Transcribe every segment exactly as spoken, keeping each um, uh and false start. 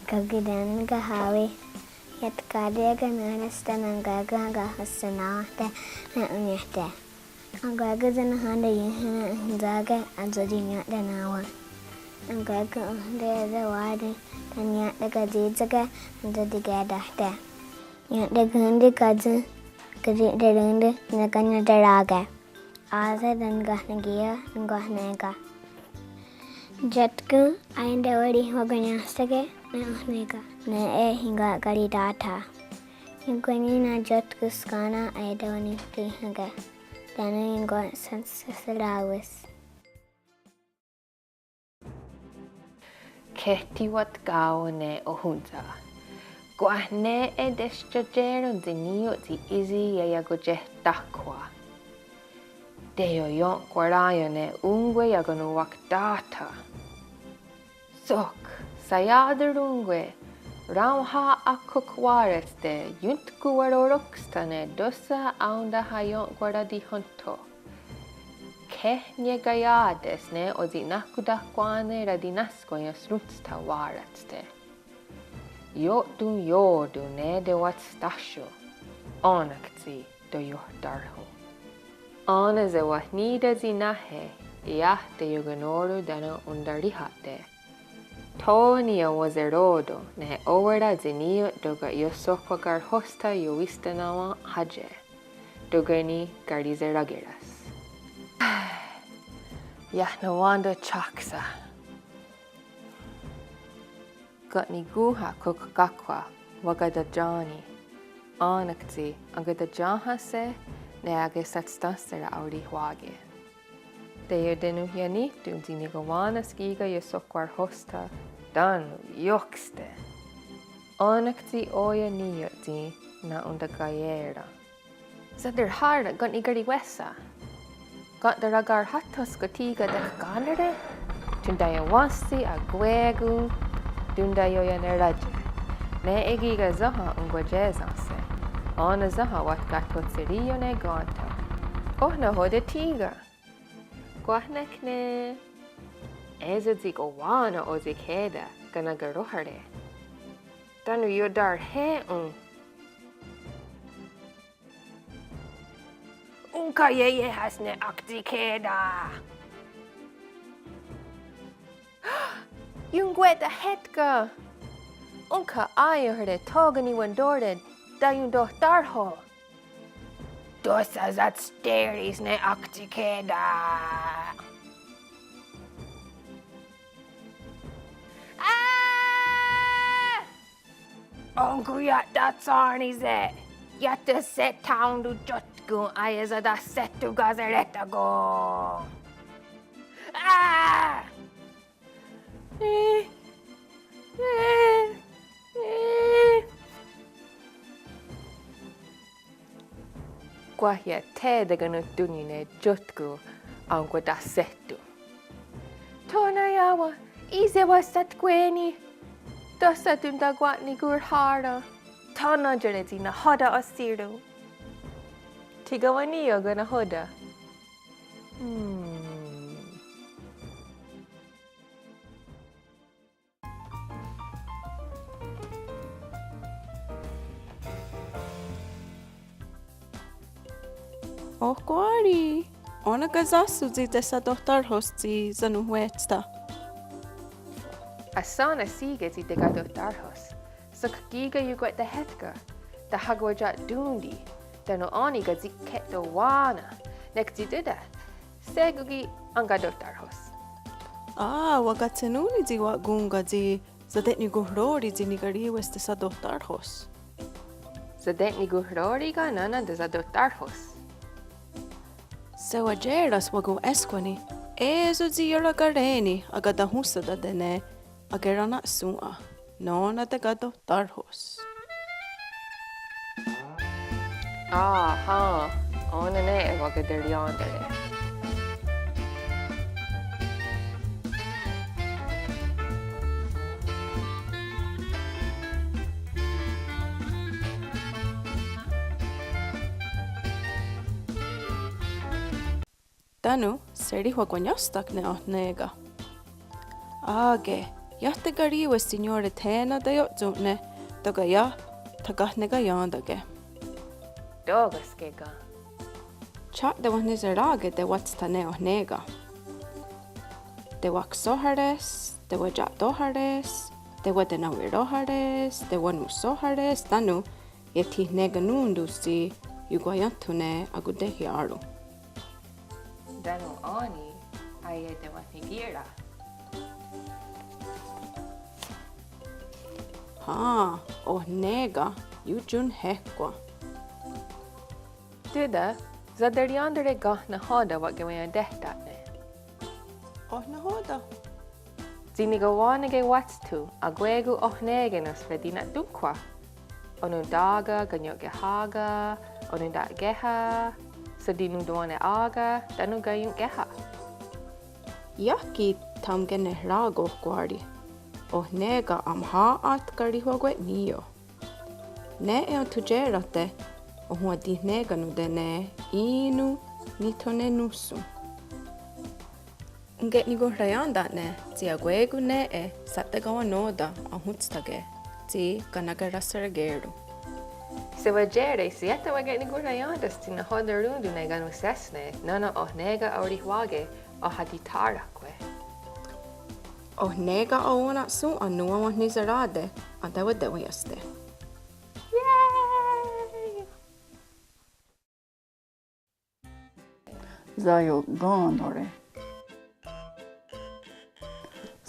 Kaketá:nen kahá:wi, iah tkateia'ke nahò:ten ne onkwá:kon akohseròn:ten ne oniáhte. Onkwá:kon tsi nahò:ten iónhkene onhwéntake atsó:re' nia'tená:wen. Onkwá:kon ónhte tewá:ri tánon iah tekatsì:tsake atsó:re' tiketáhte. Iah tekón:ti káti' keriterón:ti ne kaniaterà:ke. Á:se tánon kahnekì:wa ne kwah nè:'e ken. Tiótkon aetewá:ri wakonniénhstake ne ó:nen ken. Nè:'e ionkwakarì:ta'tha'. Ionkwanón:ni ne tiótkon skennèn:'a aetewá:ri tihón:ke. Tánon ionkwasenhserá:wes. Khetiwatká:wen ne ohóntsa. Kwah nè:'e testiatié:ren tsi ní:ioht tsi ísi' iaiakotiehtáhkhwa. Teioionkwará:ien ne ón:kwe iakononhwaktáhtha'. Sok, shaià:ta ón:kwe, raonhà:'a kó:kwatste, iontkowarorókstha ne tóhsa aontahaionkwaratihóntho'. Khe niekaià:tes ne otsi'nahkontahkwà:ne ratináhskwen iahsrónstha wá:ratste. Io'tonhyohton ne tewatstáhsion. Ó:nenk tsi teiohtárhon. Ó:nen sewenhní:ta tsi náhe, iah teiokenó:ron tánon ontarihà:te'. Tho niiawenseró:ton ne ó:wera tsi ní:ioht tóka' iohsohkwákarhostha' iowistaná:wen' hátie'. Tóka' ni' karihserá:keras. Iah nonwén:ton tiáksa. Ken' nikónha kok kákhwa wakatatién:ni. Ó:nenk tsi akatatién:hahse' ne akeshatsténhsera aorihwà:ke. Teiotenonhianíhton tsi nikawén:na's kí:ken iohsohkwákarhostha' tánon iókste. Ó:nenk tsi ó:ia ní:ioht tsi na'ontakaié:ren. Saterhá:ren ken' nikarì:wes. Ken' terakarháthos kontí:ken tekà:nere'. Tiontaionwénhstsi akwé:kon tiontaioianerá:tie'. Nè:'e kí:ken sénha onkwatié:sen'se'. Ó:nen sénha wa'tkatkotsherí:io ne kéntha. Oh nahò:ten thí:ken? Kwah nek ne. É:so tsi kowá:nen otsikhè:ta kanakaróhare'. Tánon iotarhé:kon. Ónhka ieiehás ne aktsikhè:ta. Ionkwe'tahétken. Ónhka aióhare' tho kaniwentó:re' taiontohtáhrhon. Tóhsa satstè:ris ne aktsikhè:ta. Ónhka iah tatshén:nise'. Iah tase'thaón:ton tiótkon aiesatahse'tho' kasere'tá:kon. Kwah iah thé:ta kanonhtón:ni ne tiótkon aonkwatahse'tho'. Tho naiá:wen, í:se wahshatkwe'ne'. Tóhsa tiontakwa'nikónhrhare'. Tho nón:tare tsi nahò:ten ahsí:ron. Thikawenní:io ken nahò:ten. Hmm. Ohkwá:ri, ó:nen ken sáhson tsi tesatonhtárhos tsi sanonhwétstha. Ahsén:nen sí:ken tsi tekatonhtárhos. Sok kí:ken ionkwe'tahétken, tahakwatia'tón:ti, tánon ó:ni ken tsi khe'towá:nen, nek tsi tóta, shé:kon ki' enkatonhtárhos. Á, wakatshennón:ni tsi wa'kón:ka tsi sate'nikonhró:ri tsi nikarì:wes tesatonhtárhos. Sate'nikonhró:ri ken nó:nen tesatonhtárhos. Sewatié:rens wakon'wéskwani, é:so tsi iorakaré:ni akatahónhsatate' ne akerana'shòn:'a, nó:nen tekatonhtárhos. Áhá, ó:nen ne wakaterièn:tare'. Tánon serihwakwaniénhstake' ne ohné:ka. Á:ke, Iah tekarì:wes tsi niió:re thé:nen teiotsón:ne, tóka' iah thakahnekaién:take. Tó:kaske ken. Tsi tewenhniserá:ke tewátstha ne ohné:ka. Tewaksóhares, tewatia'tóhares, tewatenawiróhares, tewanonhsóhares, tánon iethihnekanón:tons tsi ionkwaiénthon ne akontehià:ron. Tánon ó:ni aietewenhnikì:ra. Hen, ohné:ka iontionnhéhkwen. Tóta, saterièn:tare ken nahò:ten wa'keweientéhta'ne. Oh nahò:ten? Tsi nikawén:nake wátston, akwé:kon ohné:kanos ratina'tónhkhwa. Onontá:ken, kanien'kehá:ken, ononta'kéha, satinontowane'á:ken, tánon kaiekeha. Iah ki' thaonkenehrá:ko Kwá:ri. Ohné:ka aonhà:'a tkarihwakwe'ní:io. Nè:'e enthontié:rahte, ohonwatihnekanón:te ne í:non nithohnennónhshon. Onke'nikonhraién:ta'ne tsi akwé:kon nè:'e sha'tekawennó:ten ahontsthake tsi kanakerahserakè:ron. Sewatié:ren tsi iah tewake'nikonhraién:ta's tsi nahò:ten rón:ton ne kanonhsésne nó:nen ohné:ka aorihwà:ke ahatithá:rahkwe. Ohné:ka aó:nen shòn:'a nón:wa wenhniserá:te atewatewiénste. Yay! Saio'kèn:nore.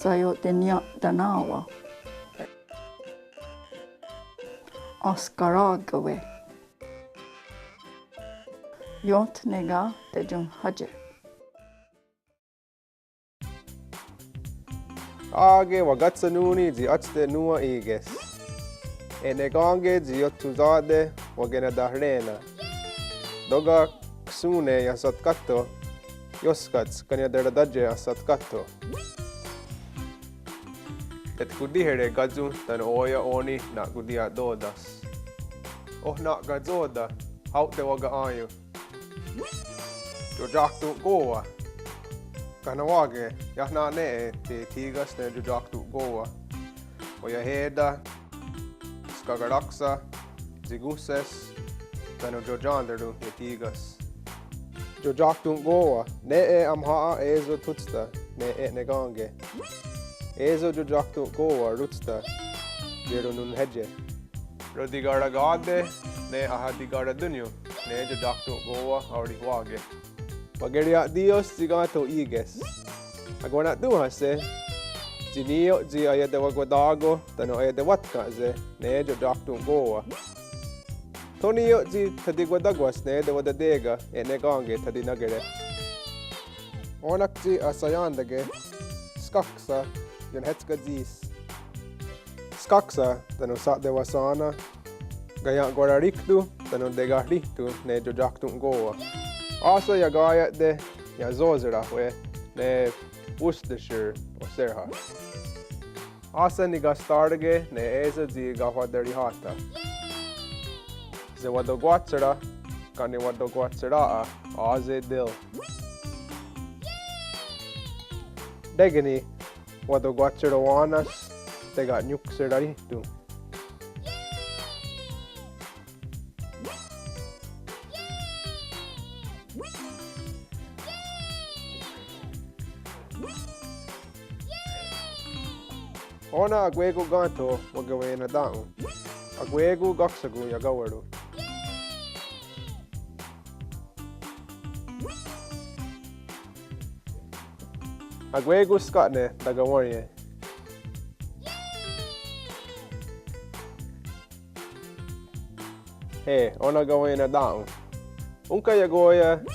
Saio'tenia'taná:wen. Ahskará:kawe. Ionthnekà:te ionhátie. Á:ke wakatshennón:ni tsi átste nón:wa í:ke's. E'nekén:ke tsi iothonsá:te wakenatahré:nen. Tóka' ksón:ne iahsatkáhtho, ióskats kaniataratátie ahsatkáhtho. Tetkontíhere' ká:ti' tánon ó:ia' ó:ni na'kontiia'tò:ten's. Oh na'katsò:ten, hao' tewaka'á:ion. Tiotia'tonhkó:wa. Kahnawà:ke, iah nè:'e tethí:ken's ne tiotia'tonhkó:wa. Oiahè:ta, skakaráksa, tsikónhses, tánon tiotién:teron ne thí:ken's. Tiotia'tonhkó:wa, nè:'e aonhà:'a é:so thótsta ne e'nekén:ke. É:so tiotia'tonhkó:wa rótsta, ierononhétie. Rotikaraká:te ne ahatikaratónnion ne tiotia'tonhkó:wa aorihwà:ke. Wakeria'tí:io's tsi kén:tho í:ke's. Akwana'tón:hahse' tsi ní:ioht tsi aietewakwatá:ko tánon aietewatkà:se' ne tiotia'tonhkó:wa. Tho ní:ioht tsi thatikwatákwas ne tewataté:ken e'nekén:ke thatinákere. Ó:nenk tsi ahsaién:take, skáksa, ionhétska tsís. Skáksa tánon sha'tewahsén:nen, kaia'kwararíkton tánon tekahrì:ton ne tiotia'tonhkó:wa. Áhsen iakaia'te iahsó:serahwe' ne Worcestershire osérha'. Áhsen nikahstá:rake ne é:so tsi kahwaterihá:tha'. Sewatonkwáhtshera, ken' niwatonkwáhtshera', á:se' Dill. Tékeni watonkwáhtshera wá:nen's teka'niónhkseraríhton. Ó:nen akwé:kon kén:tho wakeweiennatén:ton. Akwé:kon káksakon iakawé:ron. Akwé:kon skátne takawénrie. Hé, ó:nen kaweiennatén:ton. Ónhka iakó:ien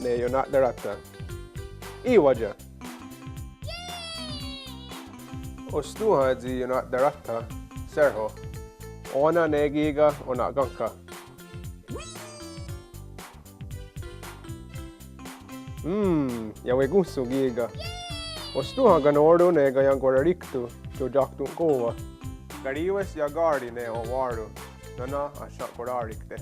ne iona'tará:then'? Í:wate. Ostòn:ha tsi iona'tará:then', sérho. Ó:nen ne kí:ken ona'kénhkha. Mm, iawekónhshon kí:ken. Ostòn:ha kanó:ron ne kaia'kwararíkton tiotia'tonhkó:wa. Karì:wes iaká:ri ne o'wà:ron nó:nen ahsia'kwará:rikte'.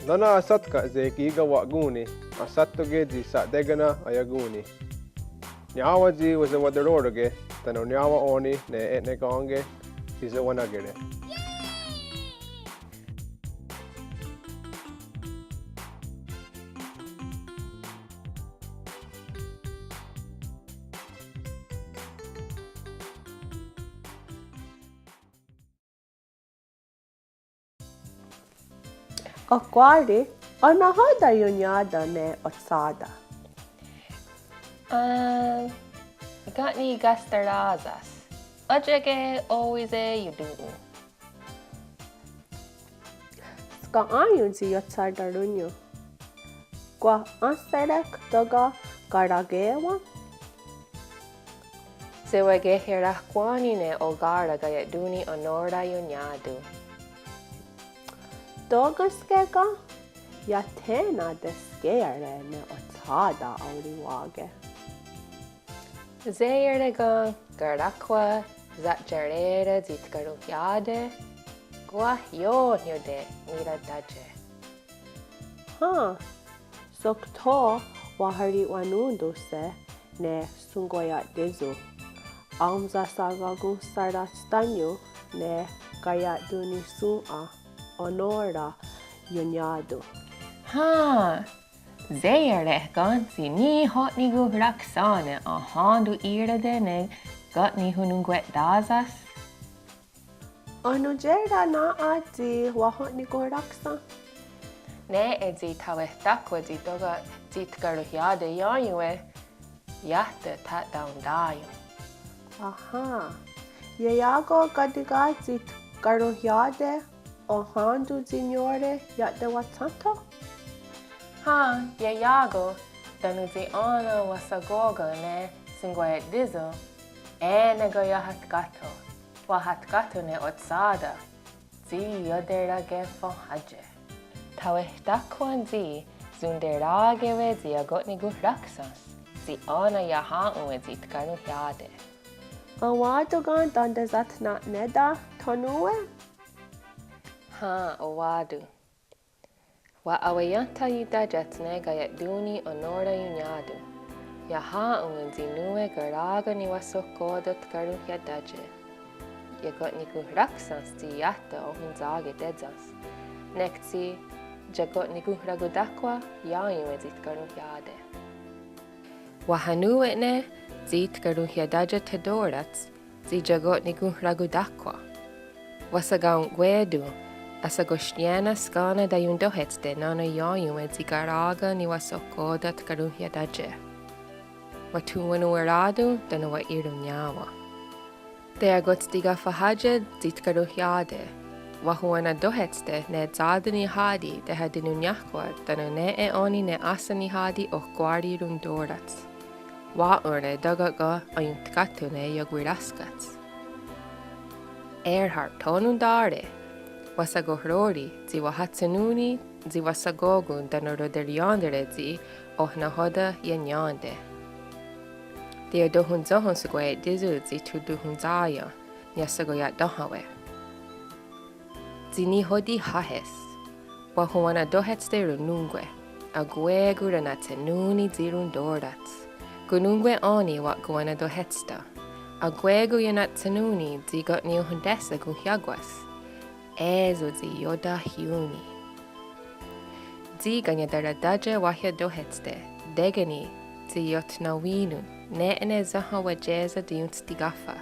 Nó:nen ahsatkà:se' kí:ken wa'kón:ni, ahsatón:ke tsi sha'tékena aiakón:ni. Niá:wen tsi wa'sewaterò:roke', tánon niá:wen ó:ni ne e'nekén:ke' tsi sewanákere'. Ohkwá:ri, oh nahò:ten ionnià:ta ne otsà:ta? Ah, ken' nikasterá:sas. Ótia'ke ó:wise iotón:ni. Ska'á:ion tsi iotsartarónnion. Kwah énhserek tóka' karaké:wa? Sewakehrahkwá:ni ne oká:ra' kaia'tón:ni onó:ra ionnià:ton. Tó:kenske ken? Iah thé:nen teské:iare' ne otsà:ta aorihwà:ke. Seià:re' ken karáhkwa sa'tiarè:ra' tsi tkaronhià:te? Kwah iohnnión:te' niratátie'. Hen, sok tho wahari'wanón:tonhse' ne Shonkwaia'tíson. Aonsasakakonhsaratstánnion ne kaia'tonhnisòn:'a onó:ra ionnià:ton. Hen, seià:re' ken tsi niho'nikonhraksèn:ne' ahén:ton í:rate' ne ken' nihonnonkwe'tà:sas? Ó:nen tié:ren nà:'a tsi waho'nikonhráksen? Nè:'e tsi thawehtákhwe' tsi tóka' tsi tkaronhià:te iá:ienwe', iah tsi tha'taontá:ien. Aha. Ieià:ko ká:ti' ken tsi tkaronhià:te ahén:ton tsi niió:re iah tewatshà:tho? Hen, ieià:ko, tánon tsi ó:nen wahshakó:ken ne Shonkwaia'tíson, è:neken iahatkátho'. Wahatkátho' ne otsà:ta tsi ioterá:ke wenhátie'. Thawehtákhwe' tsi ionterá:kewe' tsi iako'nikonhráksens tsi ó:nen iahá:enwe' tsi tkaronhià:te. Enwá:ton ken tentesatna'néta' tho nón:we? Hen, enwá:ton. Wa'aweiénhtha' iotátiats ne kaia'tón:ni onó:ra ionnià:ton. Iahá:enwe' tsi nón:we kará:ken niwahsohkò:ten tkaronhiatátie'. Iako'nikonhráksens tsi iah tsi ohwentsà:ke tétsas. Nek tsi iako'nikonhrakontáhkwa' iá:ienwe' tsi tkaronhià:te. Wahanón:we'ne' tsi tkaronhiatátie' tható:rats tsi iako'nikonhrakontáhkwa'. Wahshakaon'kwé:ton ahshakohsnié:nen' skén:nen taiontóhetste' nó:nen iá:ienwe' tsi kará:ken niwahsohkò:ten tkaronhiatátie'. Wathonwanowará:ton tánon wa'ì:ron niá:wen. Teiakotstikáhwen' tsi tkaronhià:te, wahonwanatóhetste' ne tsá:ta nihá:ti tehatinonniáhkwa' tánon nè:'e ó:ni ne áhsen nihá:ti ohkwá:ri rontó:rats. Wà:onre' tóka' ken aiontkáhtho' ne iakwirahskà:ts. È:rhar tho nontá:re', wahshakohró:ri tsi wahatshennón:ni tsi wahshakó:kon tánon roterièn:tare' tsi oh nahò:ten ianién:te'. Teiotonhontsóhon Shonkwaia'tíson tsi thontonhontsà:ien niahshakoia'ténhawe'. Tsi nihotiháhes, wahonwanatóhetste' ronón:kwe, akwé:kon ranatshennón:ni tsi rontó:rats. Konnón:kwe ó:ni wa'konwanatóhetste'. Akwé:kon ianatshennón:ni tsi ken' niiohontésha konhiákwas. É:so tsi iotahión:ni. Tsi kaniataratátie' wahiatóhetste', tékeni tsi iothnawí:non, nè:'e ne sénha watié:sen teiontstikáhwen'.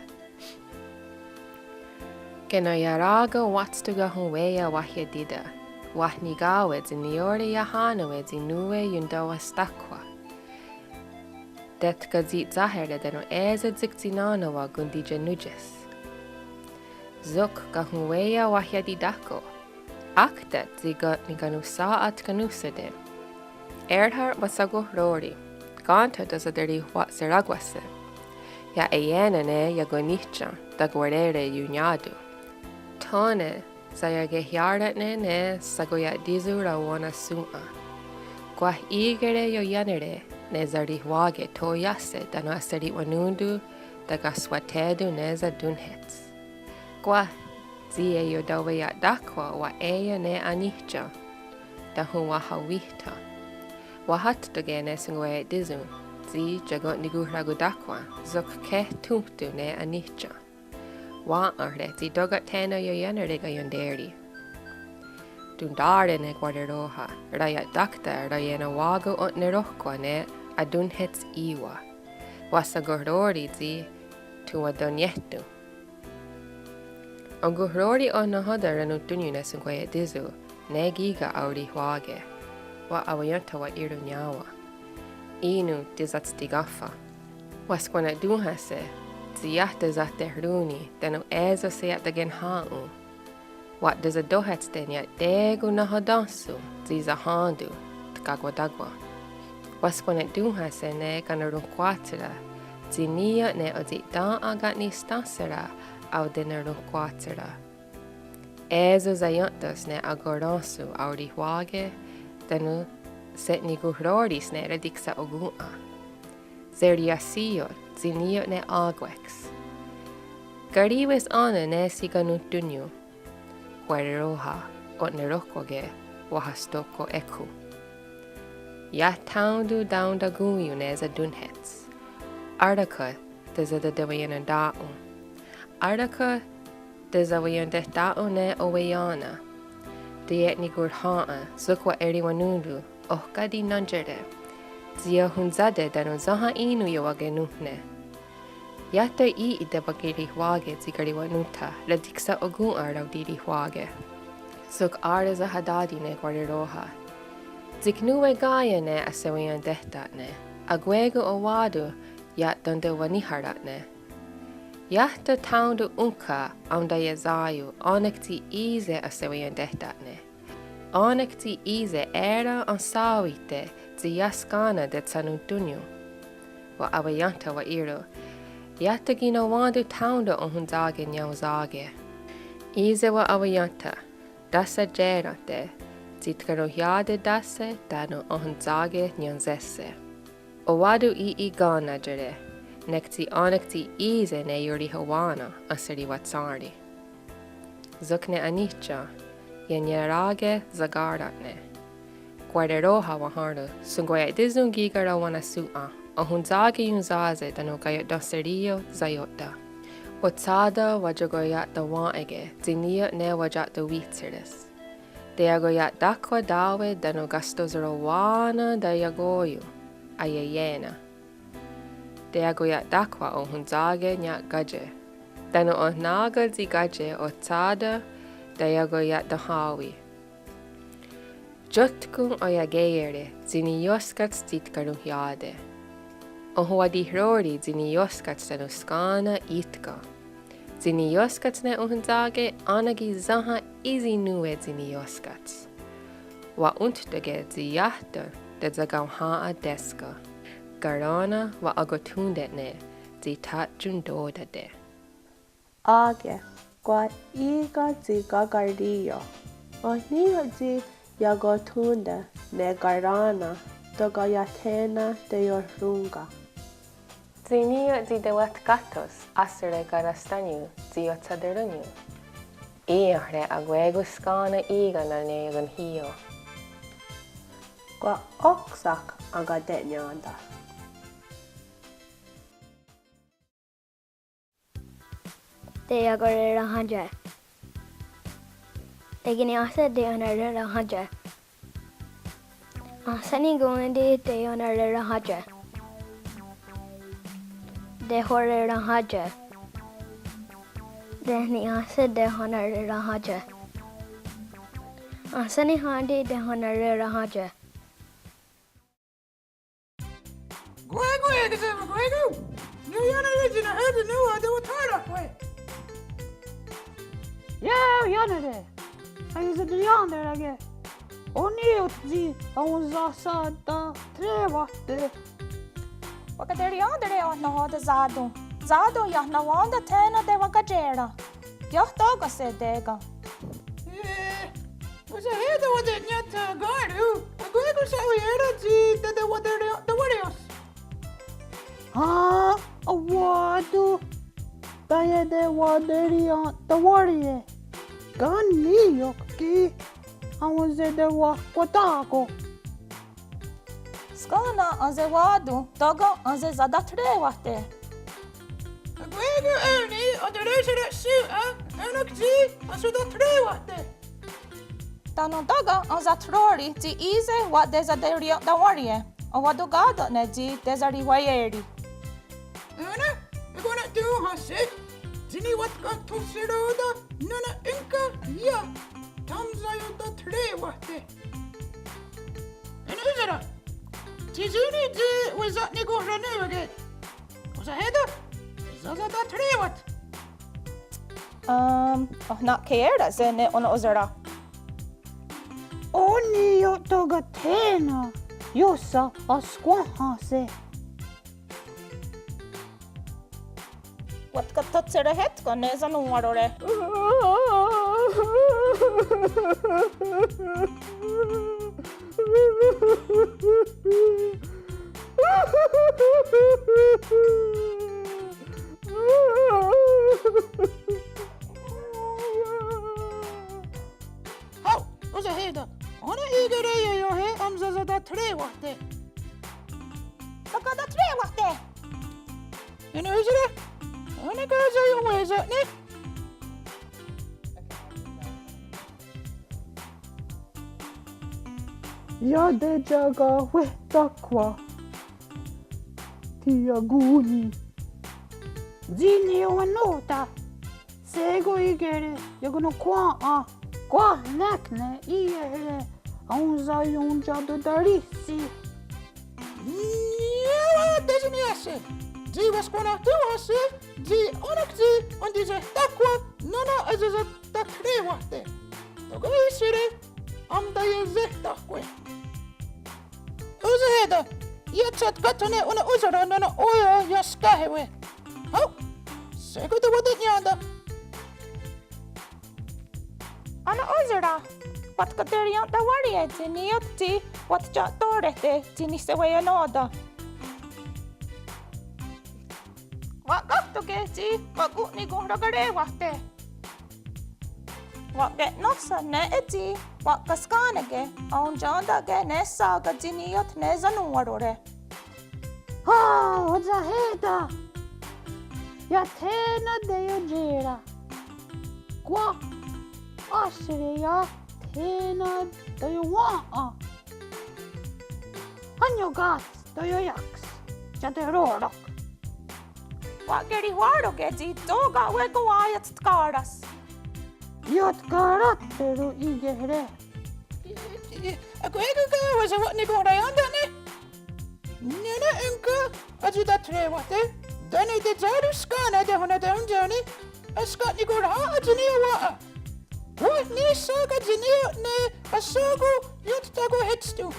Kenaiará:ken wátste kahonwé:ia wahiatíta', wahniká:we' tsi niió:re iahá:nenwe' tsi nón:we iontewahstáhkwa'. Tetkatsi'tsà:here' tánon é:so tsik tsi nón:we kontiienónties. Sok kahonwé:ia wahiatitáhko'. Ákta tsi ken' nikanonhsà:'a tkanónhsote'. È:rhar wahshakohró:ri, kéntho' tasateriwa'serákwase'. Iah eié:na ne iakonníhten takwarè:re' ionnià:ton. Thó:ne saiakehià:ra'ne' ne Shonkwaia'tíson rawennasòn:'a. Kwah í:kehre' ioiánere' ne sarihwà:ke tho iáhse tánon ahseri'wanón:ton takahswathé:ton ne satónhnhets. Kwah tsi iotaweia'táhkwa' wa'é:ion ne aníhten tahonwahawíhtha'. Wahattó:ke' ne Shonkwaia'tíson tsi iako'nikonhrakotáhkwen, sok kehtónhton ne anìhtia'ne. Wa'à:re' tsi tóka' thé:nen ioiánere' kaionté:ri'. Tontá:re' ne Kwareró:ha, raia'tákta raienawá:kon o'neróhkwa' ne atónhets í:wa. Wahshakohró:ri' tsi tonwatonniéhton. Enkohró:ri' oh nahò:ten ranonhtónnion ne Shonkwaia'tíson, ne kí:ken aorihwà:ke. Wa'aweién:tha wa'ì:ron niá:wen. Í:non tesatstikáhwen. Wahskwana'tón:hahse tsi iah tesahterón:ni tánon é:so seia'takenhà:'on. Wa'tesatóhetste' nia'té:kon nahoténhshon tsi sahén:ton tkakwatákwen. Wahskwana'tón:hahse ne Kanoronhkwáhtara, tsi ní:ioht ne otsi'tèn:'a ka'nisténhsera aotenonhkwáhtara. É:so saién:tons ne akorénhshon aorihwà:ke, tánon se'nikonhró:ris ne ratiksa'okòn:'a. Sériahsí:iot tsi ní:ioht ne á:kweks. Karì:wes ó:nen ne shikanonhtónnion. Kwareró:ha, o'neróhkwake, wahahstóhko' é:kho. Iah thaón:ton taontakón:ion ne satónhets. Á:rakhwa' tesatateweiennontà:'on. Á:rakhwa' tesaweientehtà:'on ne oweién:na. Teie'nikonhrhèn:'a sok wa'eriwanón:ton oh káti nontiere'. Tsi ahontsà:te tánon sénha í:non iowakenónhne. Iah tho í:'i tewakerihwà:ke tsi kariwanón:tha ratiksa'okòn:'a raotirihwà:ke. Sok á:re sahatá:ti' ne Kwareró:ha. Tsi ki' nón:we ká:ien ne ahseweientéhta'ne, akwé:kon owá:ton ia'tontewenníharatne. Iah tho thaón:ton ónhka aontaiesaión, ó:nenk tsi í:se ahseweientéhta'ne. Ó:nenk tsi í:se é:ren ensá:wihte' tsi iah skén:nen tetsanonhtónnion. Wa'aweién:tha wa'ì:ron, iah tho ki' nonwén:ton thaón:ton ohontsà:ke niaonsá:ke. Í:se wa'aweién:tha, tahsatié:rehte' tsi tkaronhiá:te' tahse tánon ohontsà:ke niaonséhse. Owá:ton í:'i kèn:natare', nek tsi ó:nenk tsi í:se ne iorihowá:nen ahserihwatsén:ri. Sok ne anìhtia', ienierà:ke saká:ratne'. Kwareró:ha wahèn:ron, Shonkwaia'tíson kí:ken ronwahnahsòn:'a, ohontsà:ke ionsá:se tánon kaio'tonhserí:io saió'te'. Otsà:ta wayakoia'towèn:ke tsi ní:ioht ne waya'towíhseres. Teiakoia'táhkwa tá:we tánon kastonhserowá:nen taiakó:ion aieié:na. Teiakoia'táhkwa ohontsà:ke nia'kátie'. Tánon ohnà:ka tsi kátie' otsà:ta teiakoia'tahá:wi. Tiótkon oiakè:iere' tsi niióskats tsi tkaronhiá:te'. Ohonwatihró:ri' tsi niióskats tánon skén:nen í:tken. Tsi niióskats ne ohontsà:ke, ó:nen ki' sénha í:si nón:we tsi niióskats. Wa'ónhtonke tsi iah tho tetsakaónha téska. Karén:na wa'akothón:te'ne' tsi tha'tiontó:tate'. Á:ke, kwah í:ken tsi kakarí:io. Oh ní:ioht tsi iakothón:te' ne karén:na tóka' iah thé:nen teiohrón:ka. Tsi ní:ioht tsi tewatkáthos áhsere' karahstánion tsi iotsaterónnion. Í:iehre' akwé:kon skén:nen í:ken ne iakonhí:io. Kwah óksa'k akate'nién:ten'. Teiakorerahátie'. Tekeniiáhse teiohnarerahátie'. Ahsén:ni konwén:ti teiohnarerahátie'. Tehonrerahátie'. Tekeniiáhse tehohnarerahátie'. Ahsén:ni hánti tehohnarerahátie'. Kwé:kon, kwé:kon, kwé:kon. Ioiánere' tsi nahò:ten nòn:wa tewathó:rakwe'. Ioiánere'. Aieseterièn:tarake'. Oh ní:ioht tsi awensahsahtahré:wahte'. Wakaterièn:tare' oh nahò:ten sá:ton. Sá:ton iah nonwén:ton thé:nen tewakatié:ren. Iah tóka' se té:ken. Ó:nen tewaterièn:tare' ká:ro, akwé:kon sawiié:ren tsi tetewaterièn:tawé:rios. Hen, enwá:ton taietewaterièn:tawé:rie'. Ken ní:ioht ki' awensetewatkwatá:ko'. Ó:nen ensewá:ton tóka' ensesatatré:wahte'. Akwé:kon é:ni aterehsere' shòn:'a, ó:nenk tsi ensesatatré:wahte'. Tánon tóka' ensatró:ri tsi í:se wa'tesaterièn:tawénrie', enwá:ton ká:ti ne tsi tesarihwaié:ri. Ó:nen, akwé:kon tón:hahse' tsi niwatkathónhseró:ten nó:nen énka iah thaonsaiontatré:wahte'. Enò:sera, tsi só:ni tsi wesa'nikonhranò:wake'. Osahè:ta, sasatatré:wat. Um, oh na'kè:iere' se' ne onon'ónsera. Ó:ni io'takathè:ne, ioshahskwén:hahse'. Watkathotsherehétken ne Sanowén:rore'. Hao, osahè:ta. Ó:nen í:kehre' ieióhe ensesatatré:wahte'. Sakatatré:wahte'. Enò:sera, ó:nen ká:ti iowé:sa'ne'. Iateiakawehtáhkwa' tsi iakón:ni. Tsi niió:re' nòn:wa. Shé:kon í:kehre' iakononhkwèn:'a. Kwah nek ne í:kehre' aonsaiontia'tatá:rihsi'. Niió:re' tsi niiáhse'. Tsi wahskwé:nahtonhahse' tsi ó:nenk tsi entiesetáhkwa' nó:nen ensesatatré:wahte'. Tóka' í:sehre' entiesetáhkwe'. Osahè:ta, iah tsi tkátho ne onon'ónsera nó:nen ó:ia' iah skéhewe'. Hao, shé:kon tewate'nién:ten'. Onon'ónsera, watkaterièn:tawénrie' tsi niió:re' tsi wattia'tó:rehte' tsi nihseweienò:ten'. Wa'kà:ton' tsi wa'kon'nikonhrakaré:wahte'. Wa'ke'nónhsa' nè:'e tsi wa'katskà:neke' aontién:take' ne sá:ka tsi niió:re' ne Sanowén:rore'. Hao, osahè:ta. Iah thé:nen teiotié:ren'. Kwah áhsere' iah thé:nen teiowèn:'a. Hánio káts teioiá:ks iateró:rok. Wa'kerihwà:ronke' tsi tóka' wekowá:iats tká:ras. Iah tká:rate' ron í:kehre'. Akwé:kon ká:wes wa'nikonhraién:ta'ne'. Nó:nen énka aetetatré:wahte', tánon tetsó:ron skà:nen tehonatén:tion' ne enska'nikonhrhà:'a tsi niió:re'. Kwah ní:sa ká:ti' tsi niió:re' ne ahsó:kon iottakwehétston.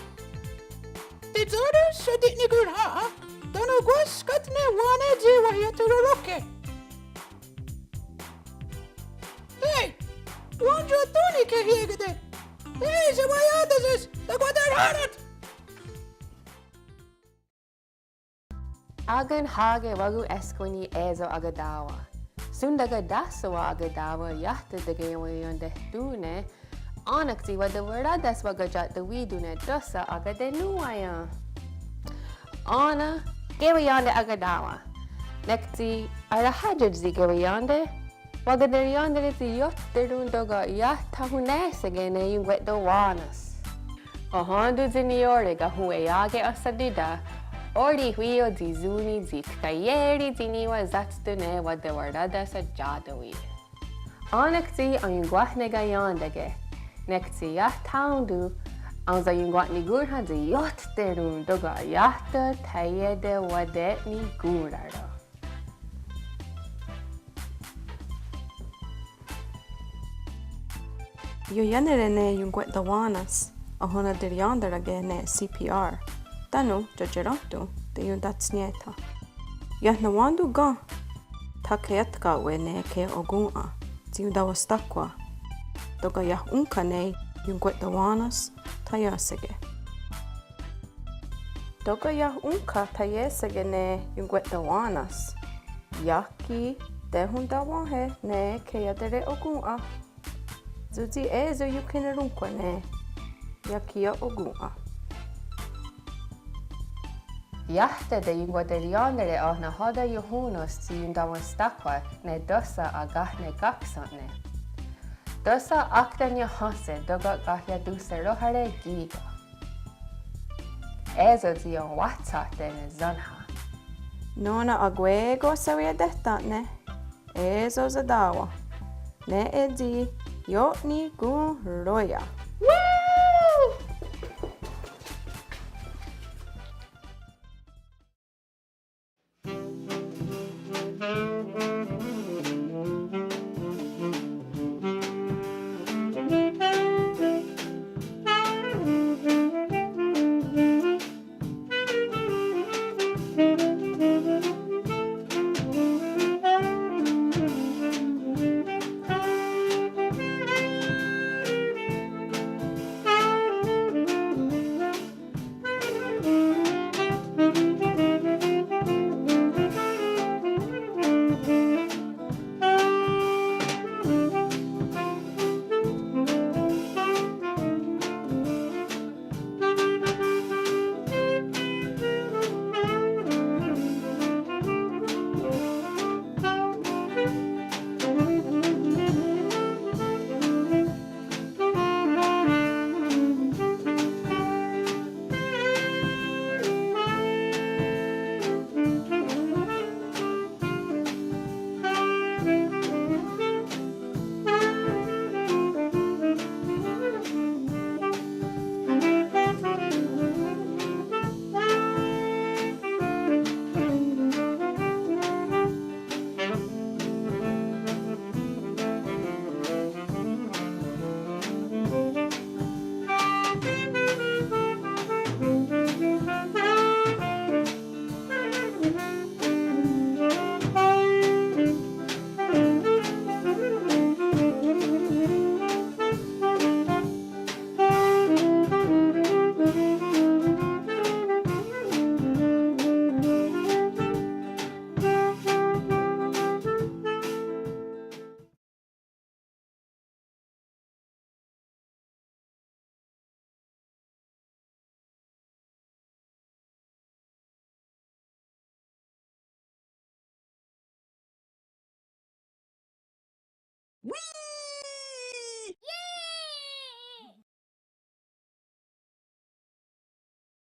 Tetsó:ron shoti'nikonhrhà:'a tánon kwah skátne wà:ne tsi wahiateroró:ke'. Hé, wén:tron tó:ni' kehié:kete'. Hé, sewaia'tá:se's takwaterhá:rat. Akonhà:ke wa'kon' éskweni é:so akatá:wen. Shontakatáhsawen' akatá:wen' iah tekeniientehtón: Ó:nenk tsi wa'tewará:ta's wakatia'tawitón:ne' tóhsa akatenòn:waien'. Ó:nen keweién:te' akatá:wen'. Nek tsi aorahà:ten' tsi keweién:te', wakaterièn:tare' tsi ioterón:ni tóka' iah thahonhné:sake' ne ionkwe'towá:nens. Ohén:ton tsi niió:re' kahonweià:ke ahsatíta', orihwí:io tsi só:ni tsi tkaié:ri tsi niwahsáhton ne wa'tewará:ta's atia'tawí:te'. Ó:nenk tsi aionkwáh ne kaién:take', nek tsi iah thaón:ton, aonsaionkwa'nikónhrhen tsi ioterón:ni tóka' iah thaié:te' wate'nikòn:raron'. Ioiánere' ne ionkwe'towá:nens, ahonaterièn:tarake' ne C P R, tánon' tiotiherón:ton teiontatsnié:then'. Iah nonwén:ton ken thakheiétkawe' ne keiokòn:'a tsi iontawahstáhkwa', tóka' iah ónhka ne ionkwe'towá:nens thaié:seke'. Tóka' iah ónhka thaié:seke' ne ionkwe'towá:nens, iah ki' tehontawèn:ke' ne keiatere'okòn:'a. Sótsi é:so ionkhinerónhkhwa' ne iah ki' okòn:'a. Iah teien'kwaiterièn:tare oh nahò:ten ionhón:nons tsi iontawenhstáhkhwa ne tóhsa akahnekaksén:ne. Tóhsa ákta niahónhse tóka' kahiatónhseróhare kí:ken. É:so tsi ionwáhtshahte' ne Sénha. Nó:nen akwé:kon sawietehtèn:ne, é:so satá:wen. Nè:'e tsi io'nikonhró:ia.